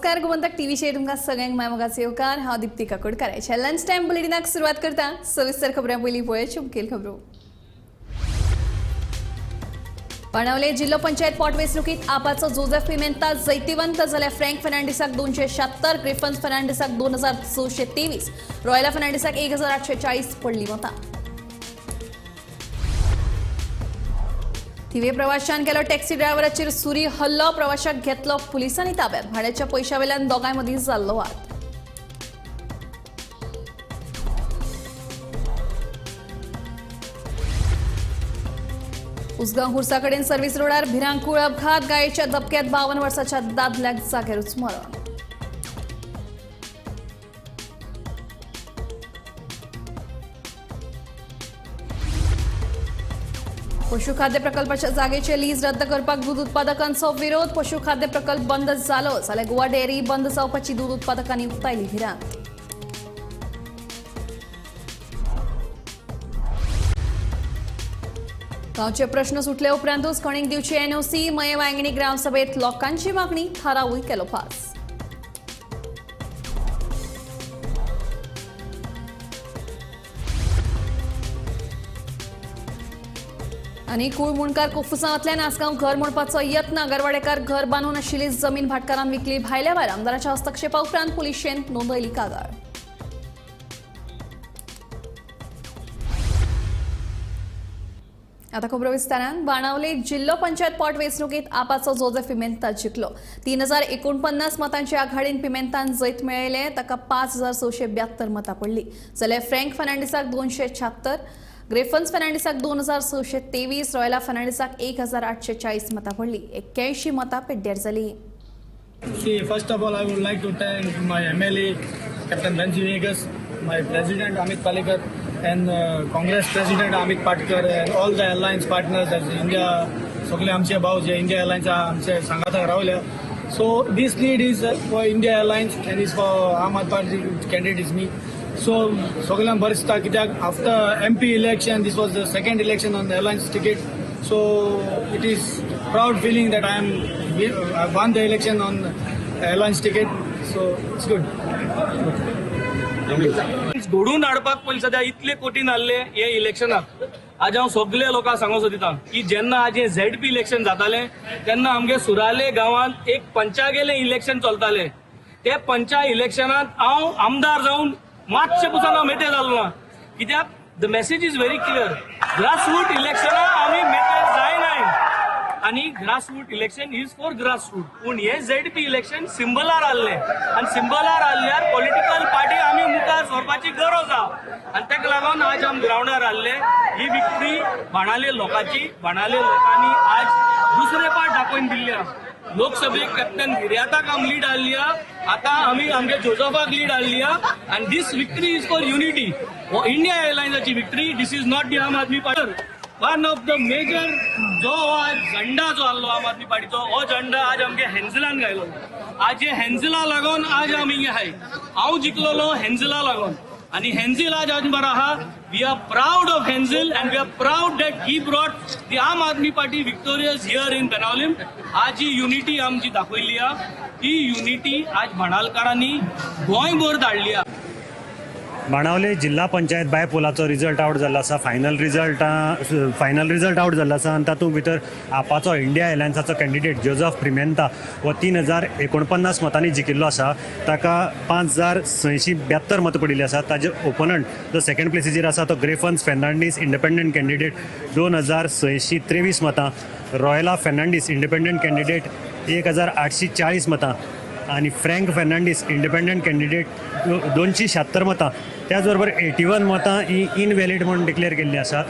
नमस्कार, गोमंतक टीव्हीचेर तुमकां सगळ्यांक माय मोगाचो येवकार. हांव दीप्ती काकोडकार. लंच टायम बुलेटिनाक सुरवात करता. सविस्तर खबरां पयलीं पळोवया मुखेल खबरो. बाणावले जिल्हो पंचायत पोटवेंचणुकीत आपाचो जोसेफ पिमेंता जैतिवंत जाल्यार फ्रँक फर्नांडीसाक 276, ग्रिफन फर्नांडीसाक 2623, रॉयला फर्नांडीसाक 1840 पडली मतां. थिवे प्रवाशान केलो टॅक्सी ड्रायव्हराचेर सुरी हल्लो, प्रवाशाक घेतलो पुलिसांनी ताब्यात. भाड्याच्या पयशा वेल्यान दोगांय मदीं जाल्लो वाद. उसगांव खुर्सा कडेन सर्व्हिस रोडार भिरांकूळ अपघात, गायेच्या धपक्यात 52 वर्साच्या दादल्याक जाग्यारूच मरण. पशुखाद्य प्रकल्पाच्या जागेचे लीज रद्द करपाक दूद उत्पादकांचो विरोध. पशुखाद्य प्रकल्प बंद जालो जाल्यार गोवा डेअरी बंद जावपाची दूद उत्पादकांनी उक्तायली भिरांत. गांवचे प्रश्न सुटले उपरांतूच खणीक दिवची एनओसी. मये वांगणी ग्रामसभेत लोकांची मागणी, थारावूय केलो पास. आनी कुळमुणकार कोफुसांतल्यान आसगांव घर मोडपाचो यत्न. आगरवाडेकार घर बांदून आशिल्ली जमीन भाटकारान विकली भायल्या भायर. आमदाराच्या हस्तक्षेपा उपरांत पुलिशेन नोंदयली कागाळ. आता खबरो विस्तारान. बाणावले जिल्हो पंचायत पोटवेंचणुकीत आपाचो जोसेफ पिमेंता जिखलो. 3049 मतांच्या आघाडीन पिमेंतान जैत मेळयलें. ताका 5672 मतां पडली जाल्यार फ्रँक फर्नांडीसाक 276, ग्रेफन्स फर्नांडीसाक 2623, रॉयला फर्नांडीसाक 1840 मतां पडली. 81 मतां पेड्ड्यार जाली. See, first of all, I would like to thank my MLA, Captain Venzy Viegas, my President Amit Palekar, and Congress President Amit Patkar, and all the alliance partners as India, सगळे आमचे भाव जे India Alliance आमचे सांगाताक रावल्या. So this lead is for India Alliance and is for Aam Aadmi Party candidate is me. So सगळ्यांक बरें दिसता कित्याक after MP election this was the second election on the alliance ticket. So it is proud feeling that I won the election on alliance ticket. So it's good. घडून हाडपाक पयलीं सद्या इतले कोटीन हाडले हे इलेक्शनाक. आज हांव सगळे लोकांक सांगूंक सोदिता की जेन्ना आज हे झेडपी इलेक्शन जातालें तेन्ना आमगे सुराले गांवांत एक पंचागेलें इलेक्शन चलतालें. ते पंचा इलेक्शनांत हांव आमदार जावन मातशें पसून हांव मेते जालो ना, कित्याक the message is very clear. Grassroot इलेक्शनां आमी मेते जायनाय आनी grassroot election is for grassroot. पूण हे झेडपी इलेक्शन सिंबलार आहले आनी सिंबलार आहल्यार पॉलिटिकल पार्टी आमी मुखार सरपाची गरज आहा आनी ताका लागून आज आमी ग्रावंडार आहले. ही विक्ट्री बाणाले लोकांची, बाणाले लोकांनी आज दुसरे पाट दाखोवन दिल्ली आहा. लोकसभेक कॅप्टन विर्याताक आमी लीड हाडली आहा, आतां आमी आमगे जोजफाक लीड हाडली आहा आनी this victory is for unity. हो India एअरलायन्साची victory, this is not the Aam Aadmi Party. One of the major जो आज झंडा जो आहलो आम आदमी पार्टीचो, हो झंडा आज आमगे हेन्झलान घायलो. आज हे हेन्झला लागून आज आमी हिंगा आहाय. हांव जिखलोलो हेन्झला लागून आनी हेन्झील आज आज बरो आहा. We are proud of Henzil and we are proud that he brought the Aam Aadmi Party victorious here in Benaulim. आज ही युनिटी आमची दाखयल्ली आहा, ही युनिटी आज भाणालकारांनी गोंयभर धाडली आहा. बाणावले जिल्हा पंचायत बायपोलाचो रिजल्ट आवट जाल्लो आसा. फायनल रिजल्ट आवट जाल्लो आसा आनी तातूंत भितर आपाचो इंडिया एलायन्साचो कॅन्डिडेट जोजफ पिमेंता हो 3049 मतांनी जिखिल्लो आसा. ताका 5672 मतां पडिल्ली आसा. ताजे ओपोनंट जो सेकंड प्लेसीचेर आसा तो ग्रेफन्स फर्नांडीस इंडिपेंडंट कॅन्डिडेट 2623 मतां, रॉयला फर्नांडीस इंडिपेंडंट कॅन्डिडेट 1840 मतां आनी फ्रँक फर्नांडीस इंडिपेंडंट कॅन्डिडेट 276 मतां. त्याच बरोबर 81 मतां ही इनव्हॅलीड म्हणून डिक्लेअर केल्ली आसात.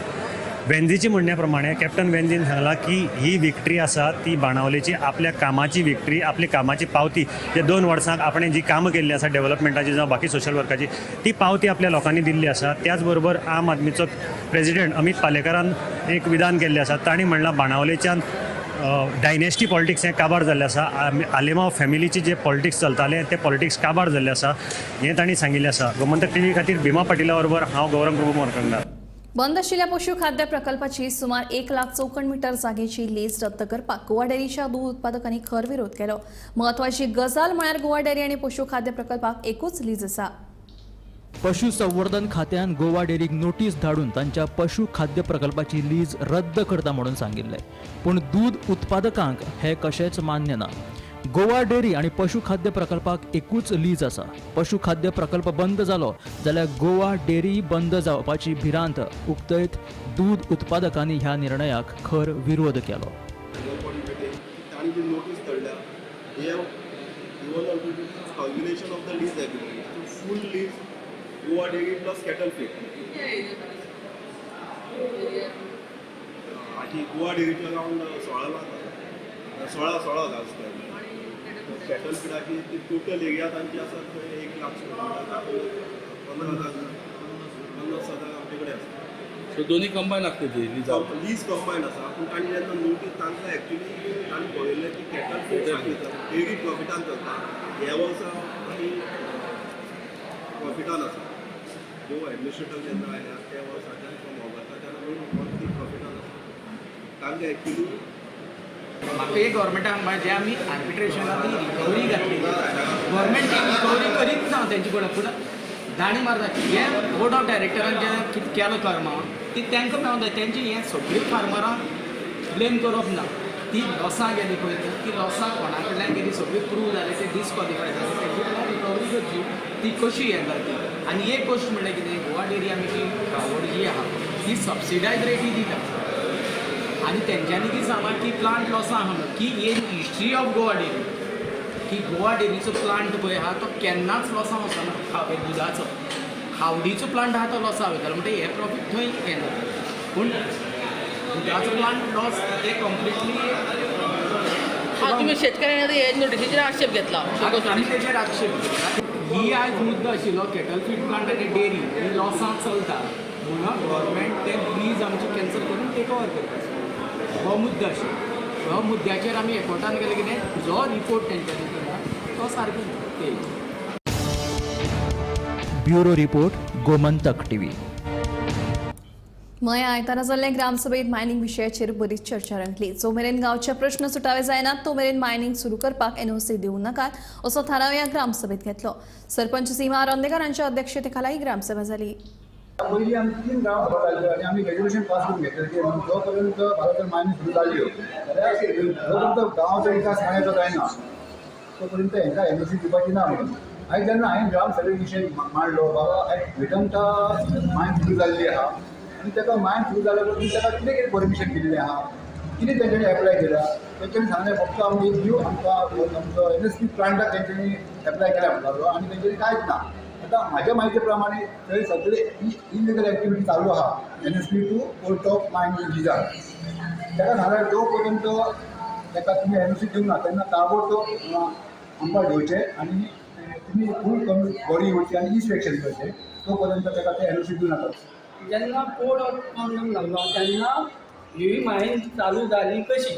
वेन्झीची म्हणण्या प्रमाणे कॅप्टन वेन्झीन सांगलां की ही विक्ट्री आसा ती बाणावलेची आपल्या कामाची विक्ट्री, आपली कामाची पावती. जे 2 वर्सांक आपणें जी कामां केल्ली आसा डेव्हलपमेंटाची जावं बाकी सोशल वर्काची, ती पावती आपल्या लोकांनी दिल्ली आसा. त्याच बरोबर आम आदमीचो प्रेजिडेंट अमीत पालेकारान एक विधान केल्लें आसा. तांणी म्हणलां बाणावलेच्यान डायनेस्टी पॉलिटिक्स हें काबार जाल्लें आसा. आलेमाव फॅमिलीची जे पॉलिटिक्स चलतालें ते पॉलिटिक्स काबार जाल्लें आसा हें तांणी सांगिल्लें आसा. गोमंतक टीव्ही खातीर भीमा पाटिला बरोबर हांव गौरव प्रभू मोरखंडार. बंद आशिल्ल्या पशु खाद्य प्रकल्पाची सुमार 1 लाख चौखण मीटर जागेची लीज रद्द करपाक गोवा डेअरीच्या दूद उत्पादकांनी खर विरोध केलो. म्हत्वाची गजाल म्हळ्यार गोवा डेअरी आनी पशु खाद्य प्रकल्पाक एकूच लीज आसा. पशुसंवर्धन खात्यान गोवा डेअरीक नोटीस धाडून तांच्या पशु खाद्य प्रकल्पाची लीज रद्द करता म्हणून सांगिल्लें. पूण दूद उत्पादकांक हें कशेंच मान्य ना. गोवा डेअरी आनी पशु खाद्य प्रकल्पाक एकूच लीज आसा. पशु खाद्य प्रकल्प बंद जालो जाल्यार गोवा डेअरी बंद जावपाची भिरांत उक्तयत दूद उत्पादकांनी ह्या निर्णयाक खर विरोध केलो. Goa Dairy plus cattle feed. Goa Dairy around 16 lakh, 16,000 square meter. Cattle फीडाची total area तांची आसा थंय 1 लाख स्क्वेअर मीटर, 15,000 50,000 आमचे कडेन आसा. सो दोन्ही कंबायन आसता ती लीज कंबायन आसा. पूण तांणी जेन्ना नोटीस तांकां एक्चुली तांणी पळयल्लें की कॅटल फीड सांगितलं डेअरी प्रॉफिटान चलता, ह्या वर्सा आमी प्रॉफिटान आसा. जो एडमिनिस्ट्रेटर जेन्ना आयल्या त्या वर्साच्यान फ्रॉम ऑगस्टाच्यान आमी ती प्रॉफिटान आसा. तांकां एक्चुली म्हाका एक गव्हर्मेंटान जे आमी आर्बिट्रेशनान ती रिकवरी घातली, गव्हर्मेंट ती रिकवरी करीत ना तेंचे कडेन, पूण दाणी मारता. हें बोर्ड ऑफ डायरेक्टरान जें कितें केलां कर्मा ती तांकां मेळोंक जाय. तेंची हें सगळीं फार्मरांक ब्लेम करप ना. ती लॉसां गेली पळय, ती लॉसां कोणा कडल्यान गेली सगळी प्रूव जाले, ते डिसक्वॉलिफाय जाले, तेंचे कडल्यान रिकवरी करची ती कशी हें जाता. आनी एक गोश्ट म्हणल्यार कितें, गोवा डेअरी आमी जी खावड जी आहा ती सबसिडायज रेटी दिता आनी तेंच्यांनी ती सांगलां की प्लांट लॉसां आहा म्हणून, की in history of Goa dairy की गोवा डेअरीचो प्लांट पळय आहा तो केन्नाच लॉसां वचना. दुदाचो खावडीचो प्लांट आहा तो लॉसां वयतालो, म्हणटा हे प्रॉफीट थंय हें जाता, पूण दुदाचो प्लांट लॉस ते कंप्लिटली. तुमी शेतकऱ्यांनी हे नोटिसीचेर आक्षेप घेतला, आमी तेचेर आक्षेप घेतला. ही आयज मुद्दो आशिल्लो कॅटल फीड प्लांट आनी डेअरी ही लॉसां चलता म्हणून गव्हर्मेंट ते लीज आमची कॅन्सल करून टेक ओवर करता, हो मुद्दो आशिल्लो. हो मुद्द्याचेर आमी एकवटान गेले कितें जो रिपोर्ट तेंच्यांनी केला तो सारको ते. Bureau report, Gomantak TV. मया आयतारा जाल्ले ग्रामसभेत मायनिंग विशयाचेर बरीच चर्चा रंगली. जो मेरेन गांवचे प्रश्न सुटावे जायनात तो मेरेन मायनिंग सुरू करपाक एनओसी दिवं नाकात असो थाराव ह्या ग्रामसभेत घेतलो. सरपंच सीमा रोंदेकर हांच्या अध्यक्षतेखाला ही ग्रामसभा जाली. पयलीं आमी 3 ग्रामसभा जाल्ल्यो आनी आमी रेजोल्युशन पास करून घेतलें की जो पर्यंत भारतान मायनिंग सुरू जाल्ल्यो जाल्यार जो पर्यंत गांवाचो विकास मायनाचो जायना तो पर्यंत हेंकां एनओसी दिवपाची ना म्हणून. आनी जेन्ना हांवें ग्रामसभे विशय मांडलो, बाबा आयज वेदांता मायन सुरू जाल्ली आहा आनी ताका मायन सुरू जाल्या पसून ताका कितें कितें परमिशन दिल्लें आहा, कितें तेंच्यांनी एप्लाय केला, तेंच्यांनी सांगलें फक्त आमी एक दिव आमकां आमचो एनएसपी प्लांटाक तेंच्यांनी एप्लाय केला म्हणटालो आनी तेंच्यांनी कांयच ना. आतां म्हाज्या म्हायती प्रमाणे थंय सगळे इलिगल एक्टिविटी चालू आहा NSP to port of mine lizard. ताका सांगल्यार जो पर्यंत ताका तुमी एनओसी दिवंक ना तेन्ना ताबडतोब आमकां घेवचें आनी तुमी फूल कमी बॉडी येवची आनी इन्स्पेक्शन करचें, तो पर्यंत ताका ते एनओसी दिवं नाका. जेन्ना कोड ऑफ कॉन्डक्ट लागलो तेन्ना ही मायन चालू जाली कशी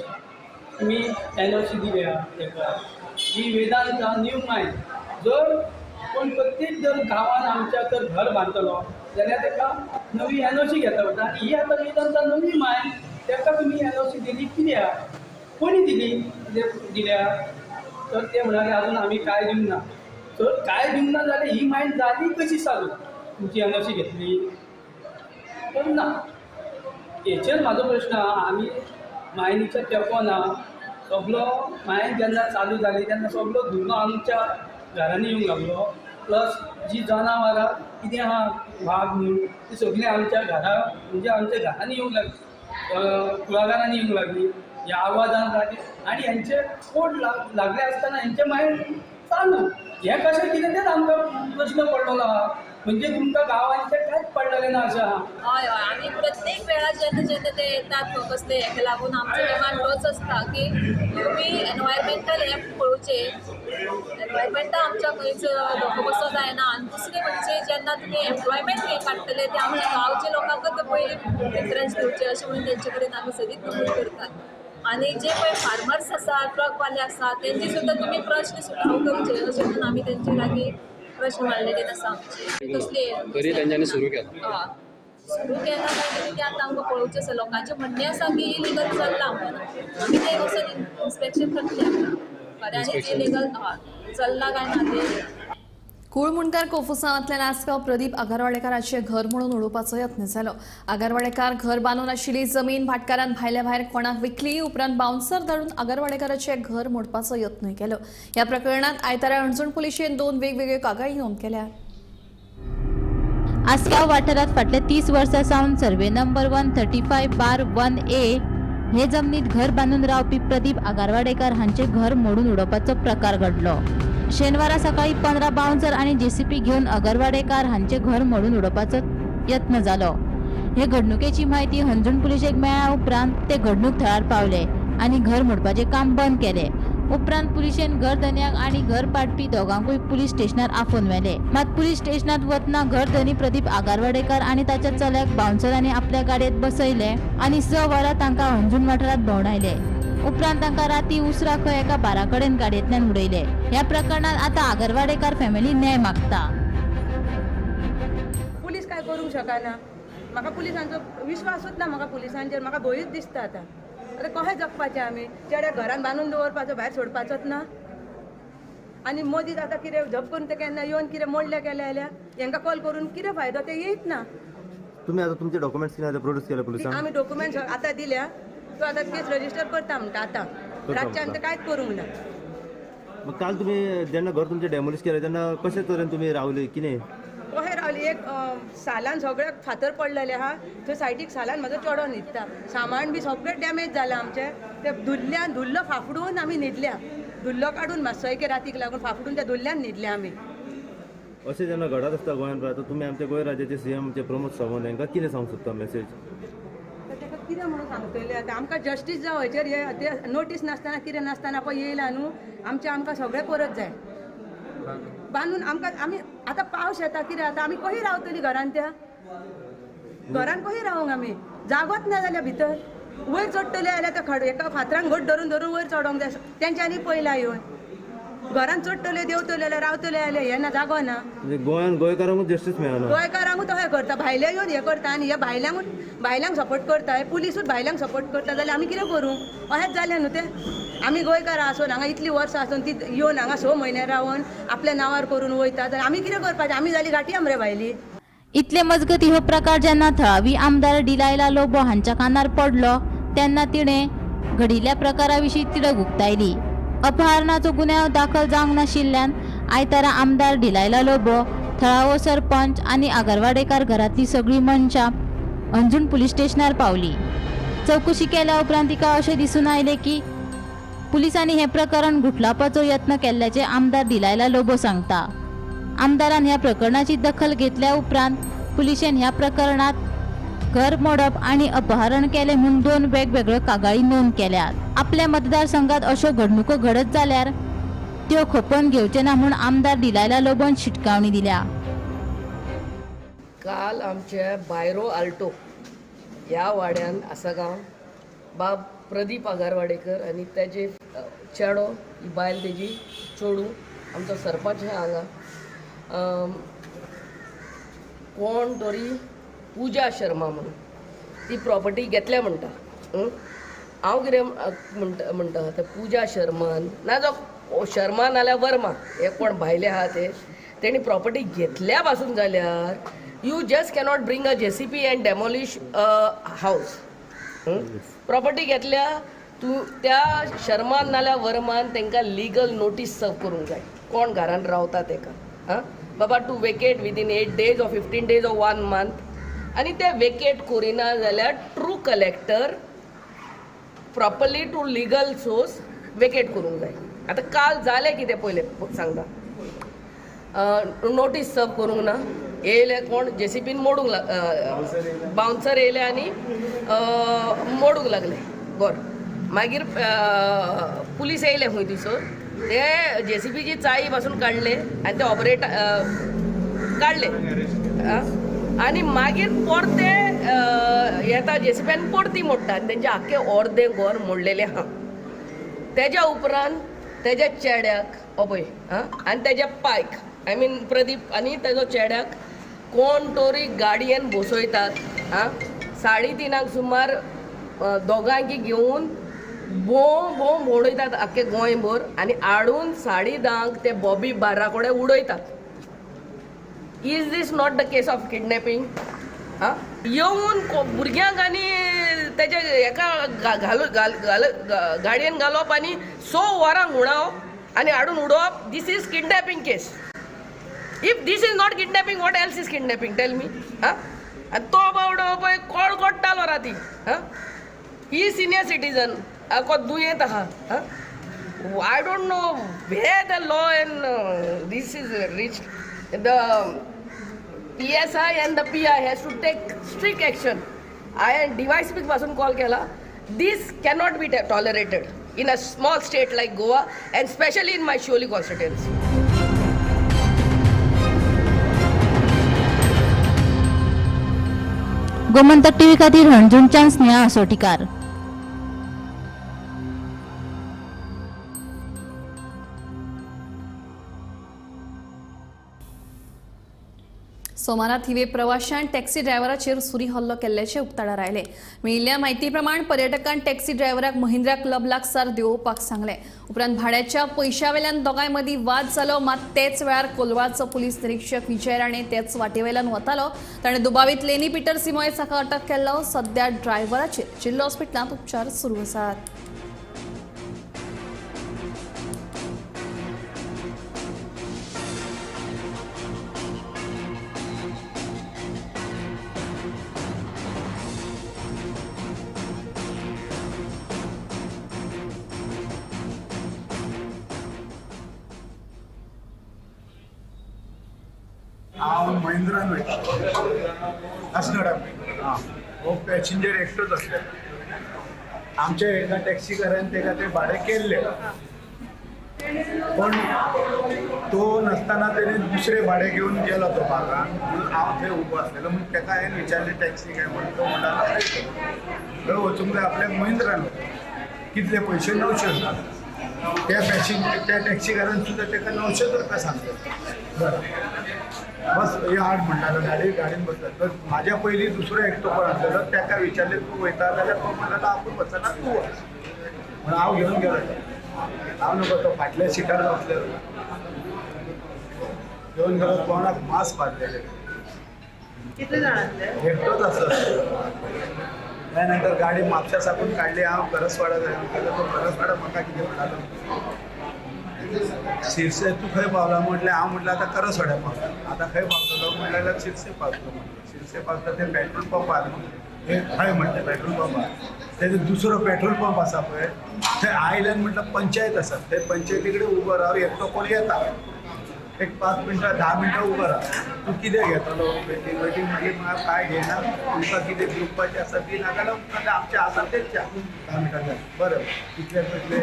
तुमी एनओसी दिल्या ताका ही वेदांता न्यू मायन. जर कोण प्रत्येक जर गांवान आमच्या जर घर बांदतलो जाल्यार ताका नवी एनओसी घेता पडटा आनी ही आतां वेदांता नवी मायन ताका तुमी एनओसी दिली कित्याक, कोणी दिली दिल्या तर ते म्हणाले अजून आमी कांय दिवंक ना. तर कांय दिवंक ना जाल्यार ही मायन जाली कशी चालू, तुमची एनओसी घेतली तर ना. हेचेर म्हाजो प्रश्न आहा. आमी मायनीच्या तेंको ना, सगलो मायन जेन्ना चालू जाली तेन्ना सगलो धुल्लो आमच्या घरांनी येवंक लागलो, प्लस जी जनावरां कितें आहा वाग म्हूण ती सगळीं आमच्या घरा म्हणजे आमच्या घरांनी येवंक लागली, कुळागरांनी येवंक लागली, ह्या आवाजान लागली आनी हेंचे कोट लागले आसतना हेंचे मायन चालू हें कशें कितें तेंच आमकां प्रश्न पडलेलो आहा. म्हणजे तुमकां गांवांचें कांयच पडलेलें ना अशें आहा. हय हय, आमी प्रत्येक वेळार जेन्ना जेन्ना ते येतात कसले हेका लागून आमचो डिमांड तोच आसता की तुमी एनवायरमेंटल हें पळोवचें, एनवायरमेंटा आमच्या खंयच धोको कसो जायना. आनी दुसरें म्हणजे जेन्ना तुमी एम्प्लॉयमेंट हे काडटले ते आमच्या गांवच्या लोकांकच पयलीं प्रिफरन्स दिवचें अशें म्हणून तेंचे कडेन आमी सदींच नमूद करतात. आनी जे पळय फार्मर्स आसा, ट्रकवाले आसा, तेंचे सुद्दां तुमी प्रश्न सुटाव करचे अशें म्हणून आमी तेंचे लागीं प्रश्न मांडलेले आसा आमचे. कसले तरी तेंच्यांनी सुरू केला. हय, सुरू केलां काय कितें तें आतां आमकां पळोवचें आसा. लोकांचें म्हणणें आसा की इलिगल चल्लां म्हणून आमी तें वचून इन्स्पेक्शन करतले आतां, खऱ्यांनीच इलिगल चल्लां काय ना तें. कुळमुंडकार कोफुसांवांतल्यान आसगांव प्रदीप आगरवाडेकाराचें घर म्हणून उडोवपाचो यत्न जालो. आगरवाडेकार घर बांदून आशिल्ली जमीन भाटकारान भायल्या भायर कोणाक विकली. उपरांत बाउन्सर धाडून आगरवाडेकाराचें घर मोडपाचो यत्नय केलो. ह्या प्रकरणांत आयतारा हणजूण पुलिशेन 2 वेगवेगळ्यो कागाळी नोंद केल्या. आसगांव वाठारांत फाटल्या 30 वर्सां सावन सर्वे नंबर 135/1A हे जमनीत घर बांदून रावपी प्रदीप आगरवाडेकार हांचे घर मोडून उडोवपाचो प्रकार घडलो. शेनवारा सकाळी 15 बाउन्सर आनी जेसीपी घेवन अगरवाडेकार हांचे घर मोडून उडोवपाचो यत्न जालो. हे घडणुकेची म्हायती हणजूण पुलिशेक मेळ्ळ्या उपरांत ते घडणूक थळार पावले आनी घर मोडपाचें काम बंद केलें. उपरांत पुलिशेन घर धनयाक आनी घर पाडपी दोगांकूय पुलीस स्टेशनार आफोवन व्हेले. मात पुलीस स्टेशनांत वतना घर धनी प्रदीप आगरवाडेकार आनी ताच्या चल्याक बाउन्सरांनी आपल्या गाडयेंत बसयले आनी 6 वरां तांकां हणजूण वाठारांत भोंवडायले. उपरांत तांकां राती उसरां खंय एका बारा कडेन गाडयेंतल्यान उडयले. ह्या प्रकरणांत आतां आगरवाडेकार फॅमिली न्याय मागता. पुलीस काय करूंक शकना, म्हाका पुलिसांचो विश्वासूच ना, म्हाका पुलिसांचेर म्हाका भंयूच दिसता. आतां आतां कशें जगपाचें आमी? चेड्याक घरान बांदून दवरपाचो, भायर सोडपाचोच ना. आनी मदींच आतां कितें झप करून ते केन्ना येवन कितें मोडले केले जाल्यार हेंकां कॉल करून कितें फायदो, ते येयत ना. तुमी आतां तुमचे डॉक्युमेंट्स कितें प्रोड्यूस केले पुलिसांक? आमी डॉक्युमेंट्स आतां दिल्या, तो आतां केस रजिस्टर करता म्हणटा. आतां रातच्यान ते कांयच करूंक ना. मग काल तुमी जेन्ना घर तुमचें डेमोलिश केलें तेन्ना कशे तरेन तुमी रावली कितें? कशें रावली, एक सालान सगळ्याक फातर पडलेले आहा, थंय सायडीक सालान म्हाजो चेडो न्हिदता, सामान बी सगळें डॅमेज जालां आमचें. ते धुल्ल्यान धुल्लो फाफडून आमी न्हिदल्या, धुल्लो काडून मातसो एके रातीक लागून फाफडून त्या धुल्ल्यान न्हिदल्या आमी. अशें जेन्ना घडत आसता गोंयांत, आतां तुमी आमच्या गोंय राज्याचे सीएम आमचे प्रमोद सावंत हांकां कितें सांगूंक सोदता मॅसेज? ताका कितें म्हणून सांगतले आतां? आमकां जस्टीस जावं हेचेर. हे नोटीस नासतना कितें नासतना पळय येयला न्हू, आमचें आमकां सगळें परत जाय बांदून. आमकां आमी आतां पावस येता कितें जाता, आमी कशी रावतली घरान? त्या घरान कशी रावंक आमी? जागोच ना जाल्यार भितर वयर चडटले जाल्यार त्या खड एका फातरान घट धरून धरून वयर चडोंक जाय. तेंच्यांनी पयला येवन घरान चडटले देंवतले जाल्यार रावतले जाल्यार हे ना, जागो ना. गोंयान गोंयकारांकूच जस्टीस मेळना, गोंयकारांकूच तशें करता, भायले येवन हें करता आनी हे भायल्यांकूच भायल्यांक सपोर्ट करता, हे पुलिसूच भायल्यांक सपोर्ट करता जाल्यार आमी कितें करूं? अशेंच जालें न्हू तें. आमी गोंयकारां आसून हांगा इतलीं वर्सां आसून ती येवन हांगा 6 म्हयने रावन आपल्या नांवार करून वयता जाल्यार आमी कितें करपाचें? आमी जाली गांठी आमरे भायली. इतले मजगती हो प्रकार जेन्ना थळावी आमदार डिलायला लोबो हांच्या कानार पडलो तेन्ना तिणें घडिल्ल्या प्रकारा विशीं तिडक उक्तायली. अपहरणाचो गुन्यांव दाखल जावंक नाशिल्ल्यान आयतारा आमदार डिलायला लोबो, थळावो सरपंच आनी आगरवाडेकार घरांतली सगळीं मनशां हणजूण पुलीस स्टेशनार पावली. चवकशी केल्या उपरांत तिका अशें दिसून आयलें की पुलिसांनी हें प्रकरण गुठलावपाचो यत्न केल्ल्याचें आमदार डिलायला लोबो सांगता. आमदारान ह्या प्रकरणाची दखल घेतल्या उपरांत पुलिशेन ह्या प्रकरणात घर मोडप आनी अपहरण केलें म्हूण 2 वेगवेगळ्यो कागाळी नोंद केल्यात. आपल्या मतदारसंघात अश्यो घडणुको घडत जाल्यार त्यो खपोवन घेवचे ना म्हूण आमदार डिलायला लोबोन शिटकावणी दिल्या. काल आमच्या बायरो आल्टो ह्या वाड्यान आसगांव बाब प्रदीप आगरवाडेकर आनी तेजे चेडो ही बायल तेजी चेडूं आमचो सरपंच आहा हांगा कोण तरी पूजा शर्मा म्हणून ती प्रॉपर्टी घेतल्या म्हणटा. हांव कितें म्हणटा म्हणटा ते पूजा शर्मान ना जो शर्मा नाल्यार वर्मा हे कोण भायले आहा ते तेणी प्रॉपर्टी घेतल्या पासून जाल्यार you just cannot bring a JCB and demolish a house. Property घेतल्या तूं त्या शर्मान नाल्यार वर्मान तांकां लिगल नोटीस सर्व करूंक जाय कोण घरान रावता तेका आं बाबा to vacate within 8 days or 15 days or 1 month. आनी ते वेकेट करिना जाल्यार through collector properly to legal source vacate करूंक जाय. आतां काल जालें कितें पयलें सांगता, नोटीस सर्व करूंक ना, येयले कोण जेसीबीन मोडूंक बाउन्सर येयले आनी मोडूंक लागले घर. मागीर पुलीस येयले खंय थंयसर ते जेसीबीची चाळी पासून काडले आनी ते ऑपरेट काडले आनी मागीर परते येता जेसीबी आनी परती मोडटा आनी तेंचे आख्खे अर्दें घर मोडलेलें आहा. तेज्या उपरांत तेज्या चेड्याक अभय आं आनी तेज्या पायक I mean Pradeep आनी तेजो चेड्याक कोण तरी गाडयेन बसयतात आं 3:30 सुमार दोगांकी घेवन बोम बोम भोंवडयतात आख्खे गोंयभर आनी हाडून 10:30 ते बॉबी बार्रा कडेन उडयतात. Is this not the case of kidnapping? आं येवन भुरग्यांक आनी तेजे हेका घाल घाल गाडयेन घालप आनी 6 वरां घुंवडावप आनी हाडून उडोवप. This is kidnapping case. If this is not kidnapping, what else is kidnapping? Tell me. आं आनी तो बावडो पळय कोडकोडटालो राती. आं ही सिनियर सिटीजन को दुयेंत आहा. आं I don't know where the law and this is reach. The PSI and the PI has to take strict action. I and DYSP पासून कॉल केला. This cannot be tolerated in a small state like Goa and specially in my Siolim constituency. Gomantak TV खातीर हणजूणच्यान स्नेहा आसोटीकार. सोमारा थिवे प्रवाशान taxi ड्रायव्हराचेर सुरी हल्लो केल्ल्याचे उक्ताडार आयले. मेळिल्ल्या म्हायती प्रमाण पर्यटकान टॅक्सी ड्रायव्हराक महिंद्रा क्लब लागसार देंवोवपाक सांगलें. उपरांत भाड्याच्या पयशावेल्यान दोगांय मदीं वाद जालो. मात तेच वेळार कोलवाळचो पुलीस निरीक्षक विजय राणे तेच वाटेवेल्यान वतालो. ताणें दुबावीत लेनी पीटर सिमोयस हाका अटक केल्लो. सध्या ड्रायव्हराचेर जिल्लो हॉस्पिटलांत उपचार सुरू आसात. हांव महिंद्रान वयता अस्नोडा. हो पॅसेंजर एकटोच आसलो. आमच्या एका टॅक्सीकारान तेका ते भाडें केल्लें, पण तो नासतना तेणे दुसरें भाडें घेवन गेलो तो बागान. म्हणून हांव थंय उबो आसलेलो. म्हणून तेका हांवें विचारलें टॅक्सी काय म्हणून. तो म्हणटा थंय वचूंक जाय आपल्याक महिंद्रान. कितले पयशे? 900 रुपया. त्या पॅसेंजर त्या टॅक्सीकारान सुद्दां तेका 900 रुपया सांगले. बरं बस हे 8 म्हणटालो गाडी गाडयेन बसला. तर म्हाज्या पयलीं दुसरो एकटो कोण आसलेलो तेका विचारलें तूं वयता जाल्यार तो म्हणटालो आपूण वचना तूं वच. म्हणून हांव घेवन गेलो. हांव नको तो फाटल्या सिटार बसलेलो. घेवन गेलो. तोंडाक मास्क बांदलेले. एकटोच आसलो. त्या नंतर गाडी म्हापशा साकून काडली. हांव करसवाडा जाय तो करसवाडा म्हाका कितें म्हणटालो शिरसे तूं खंय पावला म्हटलें. हांव म्हटलें आतां करसवाड्या पावला. आतां खंय पावतलो म्हटल्यार जाल्यार शिरसे पावतलो म्हटलें. शिरसे पावता ते पेट्रोल पंपार खंय म्हटलें पेट्रोल पंपार तेजो दुसरो पेट्रोल पंप आसा पळय थंय आयल्यान म्हटल्यार पंचायत आसा. थंय पंचायती कडेन उबो राव. एकटो कोण येता एक 5 मिनटां 10 मिनटां उबो राव. तूं कितें घेतलो वेटींग वेटींग म्हटलें म्हाका कांय घेयना. तुमकां कितें दिवपाचें आसा दी नाजाल्यार आमचें आसा तेच 10 मिनटां जालें. बरें कितले पयले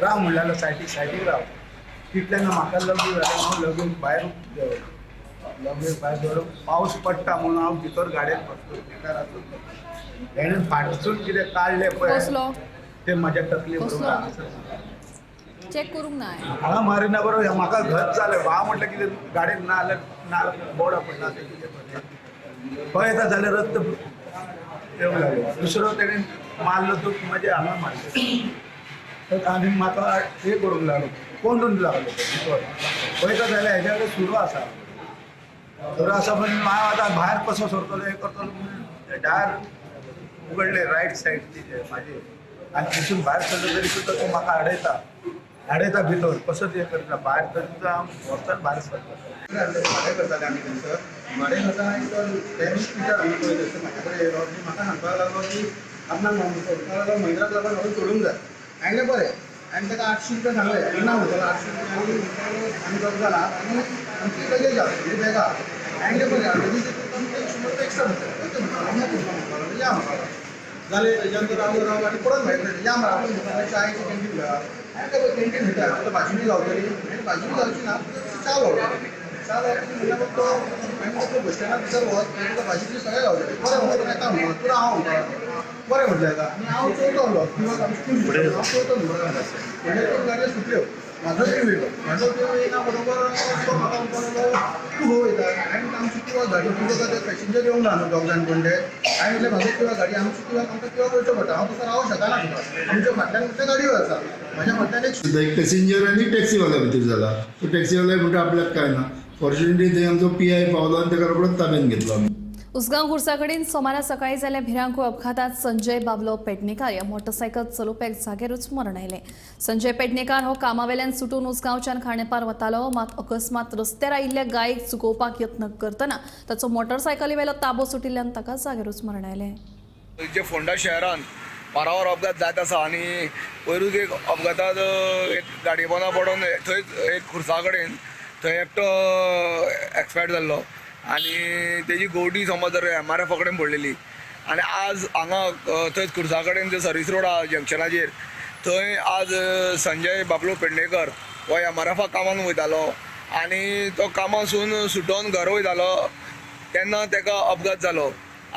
राव म्हणलेलो सायडीक सायडीक राव. तितल्यान म्हाका लग्न जालें. हांव लगून भायर देंवलो. लगून भायर देंवलो. पावस पडटा म्हणून हांव भितर गाडयेन बसलो. भितर आसून तेणें फाटसून कितें काडलें पळय तें म्हाज्या तकले बरोबर चेक करूंक ना. हांगा मारिना बरोबर म्हाका घट जालें. हांव म्हटलें कितें गाडयेक ना जाल्यार ना बोडा पडला तें कितें पडलें पळयता जाल्यार रक्त येवंक लागलें. दुसरो तेणें मारलो तो म्हाज्या हांगा मारलो आनी म्हाका हें करूंक लागलो कोंडून लागलो भितर. पळयता जाल्यार हेज्या कडेन सुरू आसा. सुरू आसा पण हांव आतां भायर कसो सरतलो हें करतलो म्हणून दार उगडलें रायट सायड तिजें म्हाजें आनी थंयसून भायर सरलो तरी सुद्दां तो म्हाका आडयता आडयता भितर कसोच हें करता भायर तरी सुद्दां हांव वचत भायर सरता. भाडें करताले आमी थंयसर. भाडें करतना तो डॅमेज पिटर आमी पळय थंयसर म्हाज्या कडेन येयलो आनी म्हाका सांगपाक लागलो की आपणाक म्हणपाक लागलो महिंद्रा क्लबान व्हरून सोडूंक जाय. हांवें बरें आनी ताका 800 रुपया सांगलें. ना म्हणटालो 800 रुपया आमी दोग जाणां आनी आमची लगेज आसा म्हणजे बॅगां. हांवें बरें लगेज तुमकां 100 रुपया एक्स्ट्रा म्हणटा या म्हणपाक जालें. तेज्या नंतर रावलो रावलो आनी परत भायर मेळ्ळें. या मरे आपण दुकानार चायची कॅन्टीन घेवया. हांवें कॅन्टीन घेता तुका भाजी बी गावतली. हांवें भाजी बी गावची ना तुका च्या गावतली. च्या गावतली म्हणल्यार मग तो हांवें तो बस स्टँडार भितर वच तुका भाजी बी सगळें गावतलें. बरें म्हणटा येता म्हणटा तुका हांव म्हणटा बरें म्हटलें येता आनी हांव चवथो उरलो. हांव चवथो नंबर म्हणल्यार 2 गाडयो सुटल्यो. म्हाजो जीव येयलो. म्हाजो जीव येयना बरोबर तो म्हाका म्हणपाक लागलो तूं खंय वयता. हांवें आमची किंवा गाडी तुका ते पॅसेंजर येवंक ना न्हू दोग जाण कोण ते. हांवें म्हटलें म्हाजो किंवा गाडी आमची किंवा आमकां किंवा वयचो पडटा. हांव तसो रावंक शकना तुका. आमच्या फाटल्यान म्हटल्यार गाडयो आसा. म्हाज्या फाटल्यान एक पॅसेंजर आनी टॅक्सीवाल्या भितर जाला. तो टॅक्सीवाल्या म्हणटा आपल्याक काय ना. फॉर्च्युनेटली थंय आमचो पी I पावलो आनी ताका रोखडोच ताब्यात घेतलो आमी. उसगांव खुर्सा कडेन सोमारा सकाळी जाल्ल्या भिरांकूळ अपघातात संजय बाबलो पेडणेकार ह्या मोटरसायकल चलोवप्याक जाग्यारूच मरण आयलें. संजय पेडणेकार हो कामावेल्यान सुटून उसगांवच्यान खांडेपार वतालो. मात अकस्मात रस्त्यार आयिल्ल्या गायक चुकोवपाक यत्न करतना ताचो मोटरसायकलीवेलो ताबो सुटिल्ल्यान ताका जाग्यारूच मरण आयलें. जे फोंडा शहरान वारावार अपघात जायत आसा आनी पयरूच एक अपघातात एक गाडये पोंदा पडोन थंयच एक खुर्सा कडेन थंय एकटो एक्सपायर्ड जाल्लो आनी तेजी गोडी समज जर एम आर एफा कडेन पडलेली. आनी आज हांगा थंयच खुर्सा कडेन जे सर्वीस रोड आहा जंक्शनाचेर थंय आज संजय बाबलो पेडणेकर हो एम आर एफा कामाक वयतालो आनी तो कामासून सुटोन घर वयतालो तेन्ना ताका अपघात जालो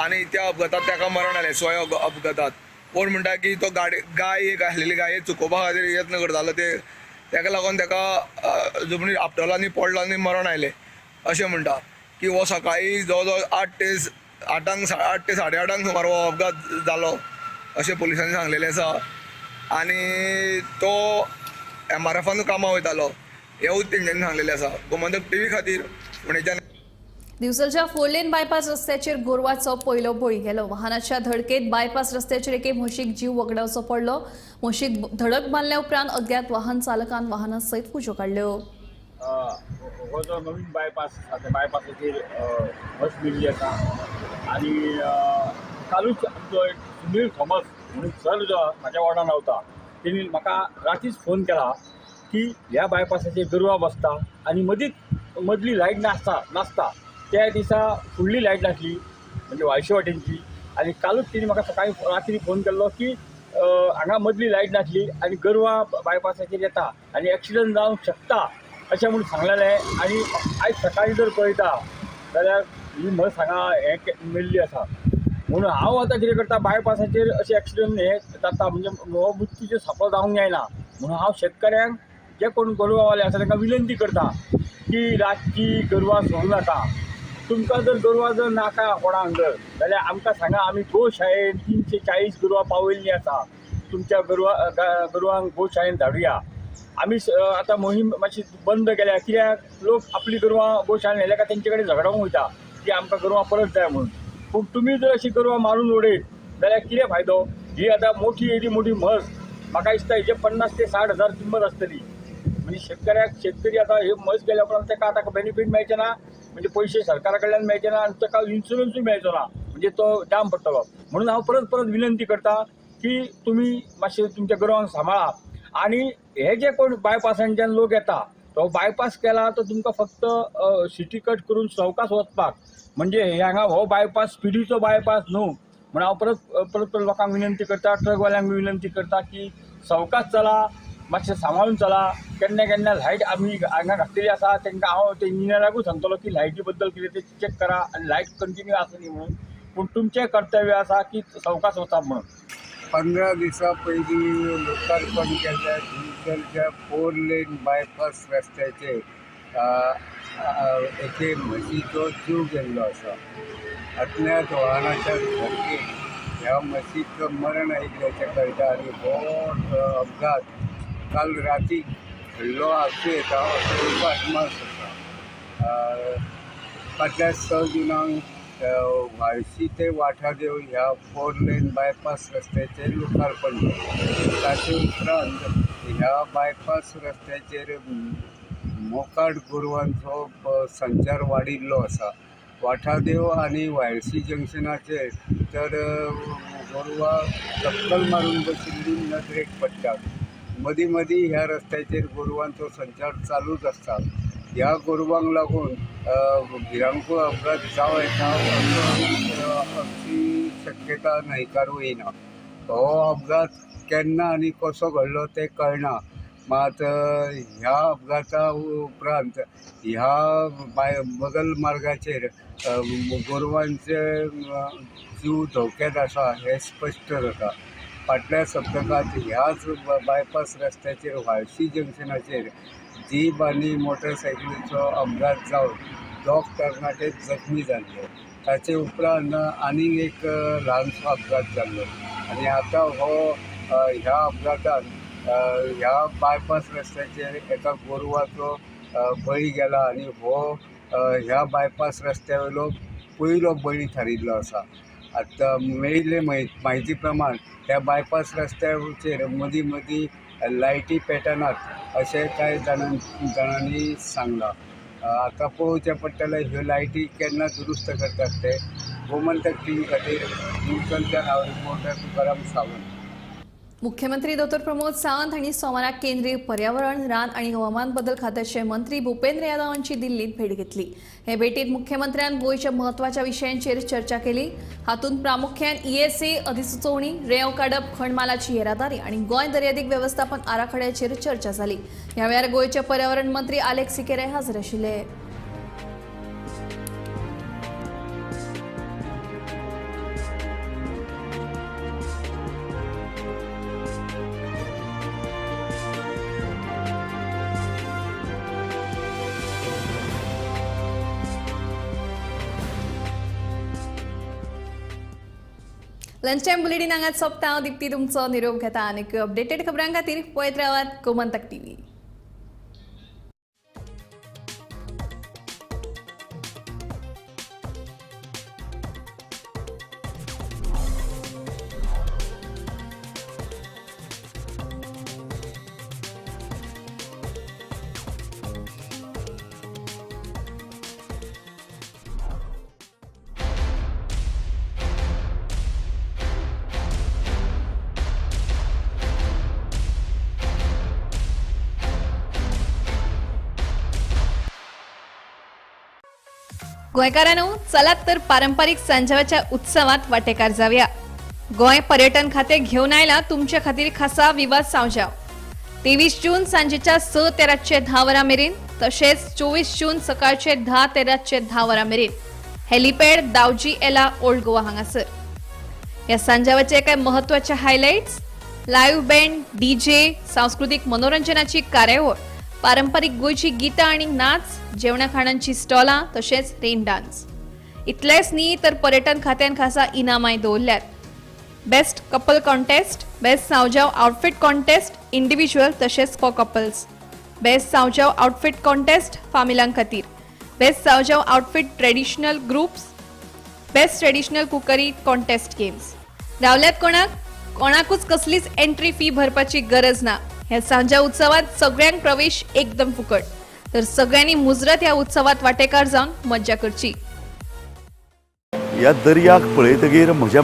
आनी त्या अपघातात ताका मरण आयलें. स्वय अपघातात कोण म्हणटा की तो गाडी गाय एक आसलेली गाय चुकोवपा खातीर यत्न करतालो ते ताका लागून ताका जमनीर आपटलो आनी पडलो आनी मरण आयलें अशें म्हणटा की हो सकाळी जवळ जवळ 8 ते 8:30 सुमार हो अपघात जालो अशें पुलिसांनी सांगलेलें आसा. आनी तो एम आर एफान कामां वयतालो हेंवूच तेंच्यांनी सांगलेलें आसा. गोमंतक टीव्ही खातीर पुणेच्यान. दिवचलच्या 4 लेन बायपास रस्त्याचेर गोरवाचो पयलो बळी गेलो. वाहनाच्या धडकेत बायपास रस्त्याचेर एके म्हशीक जीव वगडावचो पडलो. म्हशीक धडक मारल्या उपरांत अज्ञात वाहन चालकान वाहना सयत फुज्यो काडल्यो. हो जो नवीन बायपास आसा त्या बायपासाचेर म्हस मेल्ली आसा आनी कालूच आमचो एक सुनील थॉमस म्हणून सर जो म्हाज्या वॉर्डान रावता तेणी म्हाका रातीच फोन केला की ह्या बायपासाचेर गोरवां बसता आनी मदींच मदली लायट नासता. त्या दिसा फुडली लायट नासली म्हणजे वायशे वाटेनची आनी कालूच तेणी म्हाका सकाळी रात्री फोन केल्लो की हांगा मदली लायट नासली आनी गोरवां बायपासाचेर येता आनी एक्सिडंट जावंक शकता अशें म्हूण सांगलेलें. आनी आयज सकाळीं जर पळयता जाल्यार ही म्हस हांगा हें मेल्ली आसा. म्हणून हांव आतां कितें करता बायपासाचेर अशें एक्सिडंट हे जाता म्हणजे हो मृत्यूचेर सापळो जावंक जायना म्हणून हांव शेतकऱ्यांक जे कोण गोरवांवाले आसा तांकां विनंती करता की रातची गोरवां सोडूं नाका. तुमकां जर गोरवां जर नाका कोणाक जर जाल्यार आमकां सांगा. आमी गोशाळेन 340 गोरवां पावयल्लीं आसा. तुमच्या गोरवांक गोशाळेन धाडुया. आमी आतां मोहीम मातशी बंद केल्या कित्याक लोक आपली गोरवां गोशाळेन व्हेल्या काय तेंचे कडेन झगडोंक वयता की आमकां गोरवां परत जाय म्हणून. पूण तुमी जर अशी गोरवां मारून उडयत जाल्यार कितें फायदो. ही आतां मोठी येदी मोठी म्हस म्हाका दिसता हेजे 50 ते 60 हजार किंमत आसतली. म्हणजे शेतकरी आतां हे म्हस गेल्या उपरांत ताका आतां बेनिफीट मेळचें ना म्हणजे पयशे सरकारा कडल्यान मेळचे ना आनी ताका इन्शुरन्सूय मेळचो ना म्हणजे तो जाम पडटलो. म्हणून हांव परत परत विनंती करता की तुमी मातशें तुमच्या गोरवांक सांबाळा. आनी हे जे कोण बायपासांच्यान लोक येता तो बायपास केला तो तुमकां फक्त सिटी कट करून सवकास वचपाक म्हणजे हे हांगा हो बायपास स्पिडीचो बायपास न्हू. म्हणून हांव परत परत परत लोकांक विनंती करता ट्रकवाल्यांक विनंती करता की सवकास चला मातशें सांबाळून चला. केन्ना केन्ना लायट आमी हांगा घातलेली आसा तांकां हांव ते इंजिनियराकूय सांगतलो की लायटी बद्दल कितें तें चॅक करा आनी लायट कंटिन्यू आसा न्ही म्हणून. पूण तुमचें कर्तव्य आसा की सवकास वचप म्हणून. 15 दिसां पयलीं लोकार्पण केल्ल्या दिवचलच्या 4 लेन बायपास रस्त्याचेर एके म्हशीचो जीव गेल्लो आसा. अज्ञात वाहनाच्या धडकेन ह्या म्हशीक मरण आयिल्ल्याचें कळटा आनी हो अपघात काल राती घडलो आसूं येता असो एक अदमास आसा. फाटल्या 6 जुनाक व्हाळशी ते वाठादेव ह्या 4 लेन बायपास रस्त्याचेर लोकार्पण केलें. ताचे उपरांत ह्या बायपास रस्त्याचेर मोकाट गोरवांचो संचार वाडिल्लो आसा. वाठादेव आनी व्हाळशी जंक्शनाचेर तर गोरवां टक्कल मारून बशिल्ली नदरेक पडटात. मदीं मदीं ह्या रस्त्याचेर गोरवांचो संचार चालूच आसता. ह्या गोरवांक लागून भिरांकूळ अपघात जावं येता अशी शक्यता न्हयकारूं येना. हो अपघात केन्ना आनी कसो घडलो तें कळना. मात ह्या अपघाता उपरांत ह्या बगल मार्गाचेर गोरवांचे जीव धोक्यात आसा हें स्पश्ट जाता. फाटल्या सप्तकांत ह्याच बायपास रस्त्याचेर व्हाळशी जंक्शनाचेर जीप आनी मोटरसायकलीचो अपघात जावन दोग तरणाटे जखमी जाल्ले. ताचे उपरांत आनीक एक ल्हानसो अपघात जाल्लो आनी आतां हो ह्या अपघातान ह्या बायपास रस्त्याचेर एका गोरवाचो बळी गेला आनी हो ह्या बायपास रस्त्या वयलो पयलो बळी थारिल्लो आसा. आतां मेळिल्ले म्हायती प्रमाण ह्या बायपास रस्त्याचेर मदीं मदीं लायटी पेटनात अशें कांय जाणांनी सांगलां. आतां पळोवचें पडटलें ह्यो लायटी केन्ना दुरुस्त करतात ते. गोमंतक टीव्ही खातीर दिवचलच्यान हांव रिपोर्टर तुकाराम सावंत. मुख्यमंत्री डॉ प्रमोद सावंत हांणी सोमाराक केंद्रीय पर्यावरण, रान आनी हवामान बदल खात्याचे मंत्री भूपेंद्र यादव हांची दिल्लीत भेट घेतली. हे भेटीत मुख्यमंत्र्यान गोंयच्या म्हत्वाच्या विशयांचेर चर्चा केली. हातूंत प्रामुख्यान ईएसए अधिसुचोवणी, रेंव काडप, खणमालाची येरादारी आनी गोंय दर्यादेग वेवस्थापन आराखड्याचेर चर्चा जाली. ह्या वेळार गोंयचे पर्यावरण मंत्री आलेक्स सिकेरे हाजीर आशिल्ले. लंच टायम बुलेटीन हांगाच सोंपता. हांव दीप्ती तुमचो निरोप घेता आनी अपडेटेड खबरां खातीर पळयत रावात गोमंतक टीव्ही. गोंयकारांनो, चलात तर पारंपरिक सांजावाच्या उत्सवात वाटेकार जावया. गोंय पर्यटन खातें घेवन आयला तुमचे खातीर खासा विवाद सांजाव. 23 जून सांजेच्या 6 ते रातचे 10 वरां मेरेन तशेंच 24 जून सकाळचे 10 ते रातचे 10 वरां मेरेन हेलिपॅड दावजी एला ओल्ड गोवा हांगासर. ह्या सांजावाचे कांय म्हत्वाचे हायलायट्स: लायव्ह बँड, डीजे, सांस्कृतीक मनोरंजनाची कार्यावळ, पारंपरिक गोंयची गितां आनी नाच, जेवणा खाणांची स्टॉलां तशेंच रेन डान्स. इतलेंच न्ही तर पर्यटन खात्यान खासा इनामांय दवरल्यात. Best couple contest, best Sanjao outfit contest individual तशेंच for couples, best Sanjao outfit contest फामिलां खातीर, best Sanjao outfit traditional groups, best traditional cookery contest games. रावल्यात कोणाक कोणाकूच कसलीच एंट्री फी भरपाची गरज ना. ह्या सांजा उत्सवात सगळ्यांक प्रवेश एकदम फुकट. तर सगळ्यांनी मुजरत ह्या उत्सवात वाटेकार जावन मज्जा करची. ह्या दर्याक पळयतगीर म्हज्या